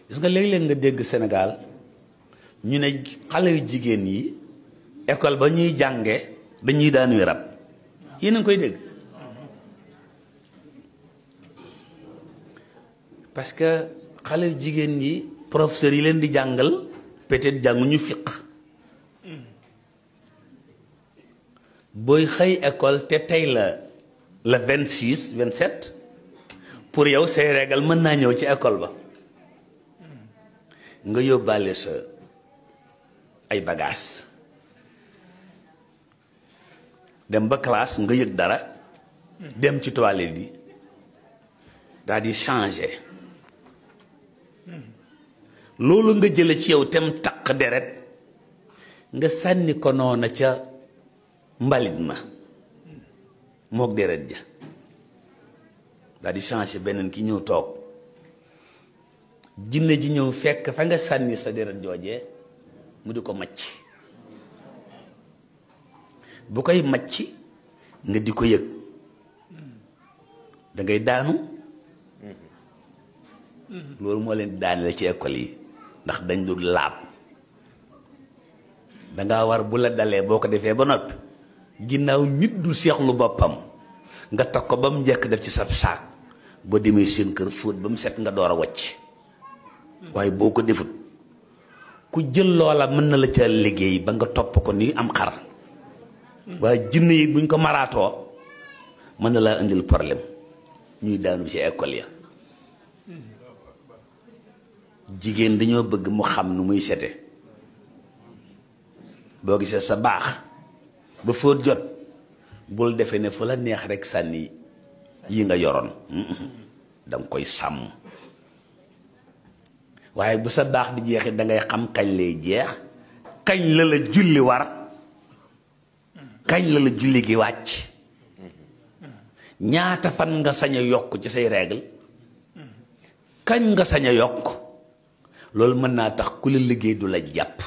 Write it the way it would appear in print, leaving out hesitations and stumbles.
gis nga léeg-léeg nga dégg Sénégal ñu ne xale yu jigéen yi école ba ñuy jànge dañuy daanuy rab yéen a ngi koy dégg parce que xale yu jigéen yi professeurs yi leen di jàngal peut-être jànguñu fiq booy xëy école te tey la 26 27 pour yow say régal mën naa ñëw ci école ba nga yóbbaale sa ay bagages dem ba classe nga yëg dara dem ci toilette yi daal di changer loolu nga jële ci yow tem taq deret nga sànni ko noona ca mbalit ma mook deret ja daal di changer beneen ki ñëw toog jinne ji ñëw fekk fa nga sànni sa deret joojee mu di ko macc bu koy macc nga di ko yëg da ngay daanu loolu moo leen daaneel ci école yi ndax dañ dul laab dangaa war bu la dalee boo ko defee ba noppi ginnaaw nit du seexlu boppam nga teg ko ba mu njëkk def ci sab saak boo demee seen kër fóot ba mu set nga door a wàcc waaye boo ko defut ku jël loola mën na la ca liggéey ba nga topp ko ni am xar waaye jinne yi buñ ko maraatoo mën na laa indil problème ñuy daanu ci école ya jigéen dañoo bëgg mu xam nu muy sete boo gisee sa baax ba fóot jot bul defee ne fu la neex rek sànni yi nga yoroon danga koy sàmm waaye bu sa baax di jeexit dangay xam kañ lay jeex kañ la la julli war kañ la la julli gi wàcc ñaata fan nga sañ a yokk ci say règle kañ nga sañ a yokk loolu mën naa tax ku la liggéey du la jàpp